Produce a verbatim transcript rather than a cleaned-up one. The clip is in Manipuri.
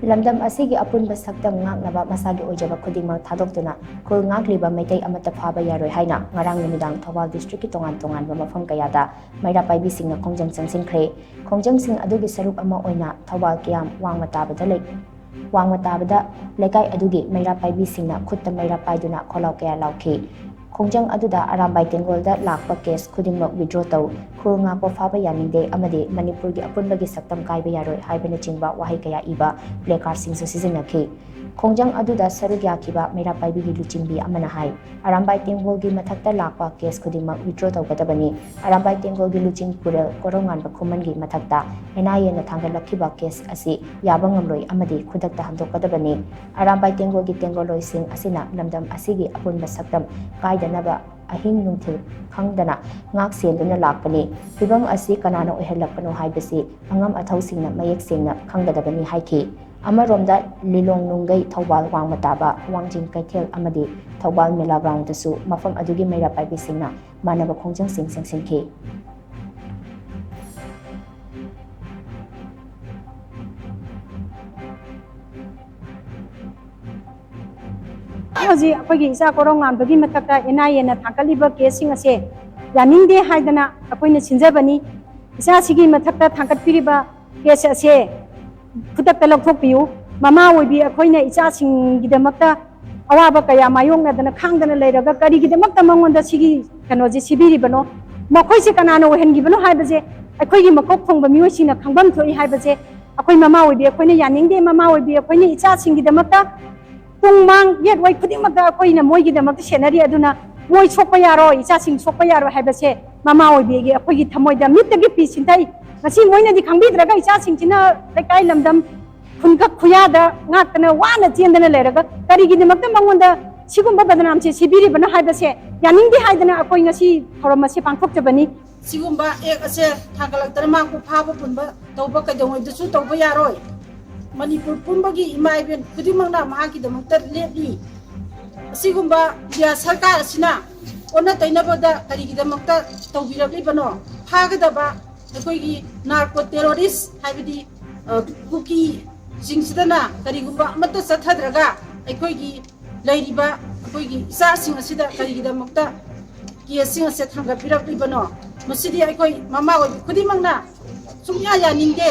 ꯂꯝꯗꯝ ꯑꯁꯤꯒꯤ ꯑꯄꯨꯟꯕ ꯁꯛꯇꯝ ꯉꯥꯛꯅꯕ ꯃꯁꯥꯒꯤ ꯑꯣꯏꯖꯕ ꯈꯨꯗꯤꯡꯃꯛ ꯊꯥꯗꯣꯛꯇꯨꯅ ꯈꯨꯜ ꯉꯥꯛꯂꯤꯕ ꯃꯩꯇꯩ ꯑꯃꯠꯇ ꯐꯥꯕ ꯌꯥꯔꯣꯏ ꯍꯥꯏꯅ ꯉꯔꯥꯡ ꯅꯨꯃꯤꯗꯥꯡ ꯊꯧꯕꯥꯜ districtꯀꯤ ꯇꯣꯉꯥꯟ ꯇꯣꯉꯥꯟꯕ ꯃꯐꯝ ꯀꯌꯥꯗ ꯃꯩꯔꯥ ꯄꯥꯏꯕꯤꯁꯤꯡꯅ ꯈꯣꯡꯖꯪ ꯆꯪꯁꯤꯟꯈ꯭ꯔꯦ꯫ ꯈꯣꯡꯖꯪꯁꯤꯡ ꯑꯗꯨꯒꯤ ꯁꯔꯨꯛ ꯑꯃ ꯑꯣꯏꯅ ꯊꯧꯕꯥꯜ ꯀꯤꯌꯥꯝ ꯋꯥꯡꯃ ꯇꯥꯕꯗ ꯂꯩ-, ꯋꯥꯡꯃ ꯇꯥꯕꯗ ꯂꯩꯀꯥꯏ ꯑꯗꯨꯒꯤ ꯃꯩꯔꯥ ꯄꯥꯏꯕꯤꯁꯤꯡꯅ ꯈꯨꯠꯇ ꯃꯩꯔꯥ ꯄꯥꯏꯗꯨꯅ ꯈꯣꯜꯂꯥꯎ ꯀꯌꯥ ꯂꯥꯎꯈꯤ꯫ ꯈꯣꯡꯖꯪ ꯑꯗꯨꯗ ꯑꯔꯥꯝꯕꯥꯏ ꯇꯦꯡꯒꯣꯜꯗ ꯂꯥꯛꯄ case ꯈꯨꯗꯤꯡꯃꯛ withdraw ꯇꯧ, ꯈꯨꯜ ꯉꯥꯛꯄ ꯐꯥꯕ ꯌꯥꯅꯤꯡꯗꯦ ꯑꯃꯗꯤ ꯃꯅꯤꯄꯨꯔꯒꯤ ꯑꯄꯨꯟꯕꯒꯤ ꯁꯛꯇꯝ ꯀꯥꯏꯕ ꯌꯥꯔꯣꯏ ꯍꯥꯏꯕꯅꯆꯤꯡꯕ ꯋꯥꯍꯩ ꯀꯌꯥ ꯏꯕ placardꯁꯤꯡꯁꯨ ꯁꯤꯖꯤꯟꯅꯈꯤ꯫ ꯈꯣꯡꯖꯪ ꯑꯗꯨꯗ ꯁꯔꯨꯛ ꯌꯥꯈꯤꯕ ꯃꯩꯔꯥ ꯄꯥꯏꯕꯤꯒꯤ ꯂꯨꯆꯤꯡꯕꯤ ꯑꯃꯅ ꯍꯥꯏ, ꯑꯔꯥꯝꯕꯥꯏ ꯇꯦꯡꯒꯣꯜꯒꯤ ꯃꯊꯛꯇ ꯂꯥꯛꯄ case ꯈꯨꯗꯤꯡꯃꯛ withdraw ꯇꯧꯒꯗꯕꯅꯤ꯫ ꯑꯔꯥꯝꯕꯥꯏ ꯇꯦꯡꯒꯣꯜꯒꯤ ꯂꯨꯆꯤꯡ ꯄꯨꯔꯦꯜ ꯀꯣꯔꯧꯉꯥꯟꯕ ꯈꯨꯃꯟꯒꯤ ꯃꯊꯛꯇ NIAꯅ ꯊꯥꯡꯒꯠꯂꯛꯈꯤꯕ case ꯑꯁꯤ ꯌꯥꯕ ꯉꯝꯂꯣꯏ ꯑꯃꯗꯤ ꯈꯨꯗꯛꯇ ꯍꯟꯗꯣꯛꯀꯗꯕꯅꯤ꯫ ꯑꯔꯥꯝꯕꯥꯏ ꯇꯦꯡꯒꯣꯜꯒꯤ ꯇꯦꯡꯒꯣꯜꯂꯣꯏꯁꯤꯡ ꯑꯁꯤꯅ ꯂꯝꯗꯝ ꯑꯁꯤꯒꯤ ꯑꯄꯨꯟꯕ ꯁꯛꯇꯝ ꯀꯥꯏꯗꯅꯕ ꯑꯍꯤꯡ ꯅꯨꯡꯊꯤꯜ ꯈꯪꯗꯅ ꯉꯥꯛ ꯁꯦꯟꯗꯨꯅ ꯂꯥꯛꯄꯅꯤ꯫ ꯐꯤꯚꯝ ꯑꯁꯤ ꯀꯅꯥꯅ ꯑꯣꯏꯍꯜꯂꯛꯄꯅꯣ ꯍꯥꯏꯕꯁꯤ ꯑꯉꯝ ꯑꯊꯧꯁꯤꯡꯅ ꯃꯌꯦꯛ ꯁꯦꯡꯅ ꯈꯪꯒꯗꯕꯅꯤ ꯍꯥꯏꯈꯤ꯫ ꯑꯃꯔꯣꯝꯗ ꯂꯤꯂꯣꯡ ꯅꯨꯡꯒꯩ, ꯊꯧꯕꯥꯜ ꯋꯥꯡꯃ ꯇꯥꯕ, ꯋꯥꯡꯖꯤꯡ ꯀꯩꯊꯦꯜ ꯑꯃꯗꯤ ꯊꯧꯕꯥꯜ ꯃꯦꯂꯥ groundꯗꯁꯨ ꯃꯐꯝ ꯑꯗꯨꯒꯤ ꯃꯩꯔꯥ ꯄꯥꯏꯕꯤꯁꯤꯡꯅ ꯃꯥꯟꯅꯕ ꯈꯣꯡꯖꯪꯁꯤꯡ ꯆꯪꯁꯤꯟꯈꯤ꯫ ꯍꯧꯖꯤꯛ ꯑꯩꯈꯣꯏꯒꯤ ꯏꯆꯥ ꯀꯣꯔꯧꯉꯥꯟꯕꯒꯤ ꯃꯊꯛꯇ NIAꯅ ꯊꯥꯡꯒꯠꯂꯤꯕ caseꯁꯤꯡ ꯑꯁꯦ ꯌꯥꯅꯤꯡꯗꯦ ꯍꯥꯏꯗꯅ ꯑꯩꯈꯣꯏꯅ ꯁꯤꯟꯖꯕꯅꯤ꯫ ꯏꯆꯥꯁꯤꯒꯤ ꯃꯊꯛꯇ ꯊꯥꯡꯒꯠꯄꯤꯔꯤꯕ case ꯑꯁꯦ ꯈꯨꯗꯛꯇ ꯂꯧꯊꯣꯛꯄꯤꯌꯨ꯫ ꯃꯃꯥ ꯑꯣꯏꯕꯤ ꯑꯩꯈꯣꯏꯅ ꯏꯆꯥꯁꯤꯡꯒꯤꯗꯃꯛꯇ ꯑꯋꯥꯕ ꯀꯌꯥ ꯃꯥꯌꯣꯛꯅꯗꯅ ꯈꯥꯡꯗꯅ ꯂꯩꯔꯒ ꯀꯔꯤꯒꯤꯗꯃꯛꯇ ꯃꯉꯣꯟꯗ ꯁꯤꯒꯤ ꯀꯩꯅꯣꯁꯦ ꯁꯤꯕꯤꯔꯤꯕꯅꯣ? ꯃꯈꯣꯏꯁꯦ ꯀꯅꯥꯅ ꯑꯣꯏꯍꯟꯈꯤꯕꯅꯣ ꯍꯥꯏꯕꯁꯦ ꯑꯩꯈꯣꯏꯒꯤ ꯃꯀꯣꯛ ꯊꯣꯡꯕ ꯃꯤꯑꯣꯏꯁꯤꯡꯅ ꯈꯪꯐꯝ ꯊꯣꯛꯏ ꯍꯥꯏꯕꯁꯦ ꯑꯩꯈꯣꯏ ꯃꯃꯥ ꯑꯣꯏꯕꯤ ꯑꯩꯈꯣꯏꯅ ꯌꯥꯅꯤꯡꯗꯦ꯫ ꯃꯃꯥ ꯑꯣꯏꯕꯤ ꯑꯩꯈꯣꯏꯅ ꯏꯆꯥꯁꯤꯡꯒꯤꯗꯃꯛꯇ ꯇꯨꯡ ꯃꯥꯡ ꯌꯦꯠ ꯑꯣꯏ ꯈꯨꯗꯤꯡꯃꯛꯇ ꯑꯩꯈꯣꯏꯅ ꯃꯣꯏꯒꯤꯗꯃꯛꯇ ꯁꯦꯟꯅꯔꯤ꯫ ꯑꯗꯨꯅ ꯃꯣꯏ ꯁꯣꯛꯄ ꯌꯥꯔꯣꯏ, ꯏꯆꯥꯁꯤꯡ ꯁꯣꯛꯄ ꯌꯥꯔꯣꯏ ꯍꯥꯏꯕꯁꯦ ꯃꯃꯥ ꯑꯣꯏꯕꯤꯒꯤ ꯑꯩꯈꯣꯏꯒꯤ ꯊꯃꯣꯏꯗ ꯃꯤꯠꯇꯒꯤ ꯄꯤ ꯁꯤꯟꯊꯩ꯫ ꯉꯁꯤ ꯃꯣꯏꯅꯗꯤ ꯈꯪꯕꯤꯗ꯭ꯔꯒ ꯏꯆꯥꯁꯤꯡꯁꯤꯅ ꯂꯩꯀꯥꯏ ꯂꯝꯗꯝ ꯈꯨꯟꯒ ꯈꯨꯌꯥꯗ ꯉꯥꯛꯇꯅ ꯋꯥꯅ ꯆꯦꯟꯗꯅ ꯂꯩꯔꯒ ꯀꯔꯤꯒꯤꯗꯃꯛꯇ ꯃꯉꯣꯟꯗ ꯁꯤꯒꯨꯝꯕ ꯕꯗꯅꯥꯝꯁꯦ ꯁꯤꯕꯤꯔꯤꯕꯅꯣ ꯍꯥꯏꯕꯁꯦ ꯌꯥꯅꯤꯡꯗꯦ ꯍꯥꯏꯗꯅ ꯑꯩꯈꯣꯏ ꯉꯁꯤ ꯊꯧꯔꯝ ꯑꯁꯤ ꯄꯥꯡꯊꯣꯛꯆꯕꯅꯤ꯫ ꯁꯤꯒꯨꯝꯕ act ꯑꯁꯦ ꯊꯥꯡꯒꯠꯂꯛꯇꯅ ꯃꯍꯥꯛꯄꯨ ꯐꯥꯕ ꯄꯨꯟꯕ ꯇꯧꯕ ꯀꯩꯗꯧꯉꯩꯗꯁꯨ ꯇꯧꯕ ꯌꯥꯔꯣꯏ꯫ ꯃꯅꯤꯄꯨꯔ ꯄꯨꯝꯕꯒꯤ ꯏꯃꯥ ꯏꯕꯦꯟ ꯈꯨꯗꯤꯡꯃꯛꯅ ꯃꯍꯥꯛꯀꯤꯗꯃꯛꯇ ꯂꯦꯞꯂꯤ꯫ ꯑꯁꯤꯒꯨꯝꯕ ꯏꯟꯗꯤꯌꯥ ꯁꯔꯀꯥꯔ ꯑꯁꯤꯅ ꯑꯣꯟꯅ ꯇꯩꯅꯕꯗ ꯀꯔꯤꯒꯤꯗꯃꯛꯇ ꯇꯧꯕꯤꯔꯛꯂꯤꯕꯅꯣ? ꯐꯥꯒꯗꯕ ꯑꯩꯈꯣꯏꯒꯤ narco terrorist ꯍꯥꯏꯕꯗꯤ, ꯑ, ꯀꯨꯀꯤ ꯁꯤꯡꯁꯤꯗꯅ ꯀꯔꯤꯒꯨꯝꯕ ꯑꯃꯠꯇ ꯆꯠꯊꯗ꯭ꯔꯒ ꯑꯩꯈꯣꯏꯒꯤ ꯂꯩꯔꯤꯕ ꯑꯩꯈꯣꯏꯒꯤ ꯏꯆꯥꯁꯤꯡ ꯑꯁꯤꯗ ꯀꯔꯤꯒꯤꯗꯃꯛꯇ ꯀꯦꯁꯁꯤꯡ ꯑꯁꯦ ꯊꯥꯡꯒꯠꯄꯤꯔꯛꯂꯤꯕꯅꯣ? ꯃꯁꯤꯗꯤ ꯑꯩꯈꯣꯏ ꯃꯃꯥ ꯑꯣꯏꯕꯤ ꯈꯨꯗꯤꯡꯃꯛꯅ ꯁꯨꯡꯌꯥ ꯌꯥꯅꯤꯡꯗꯦ꯫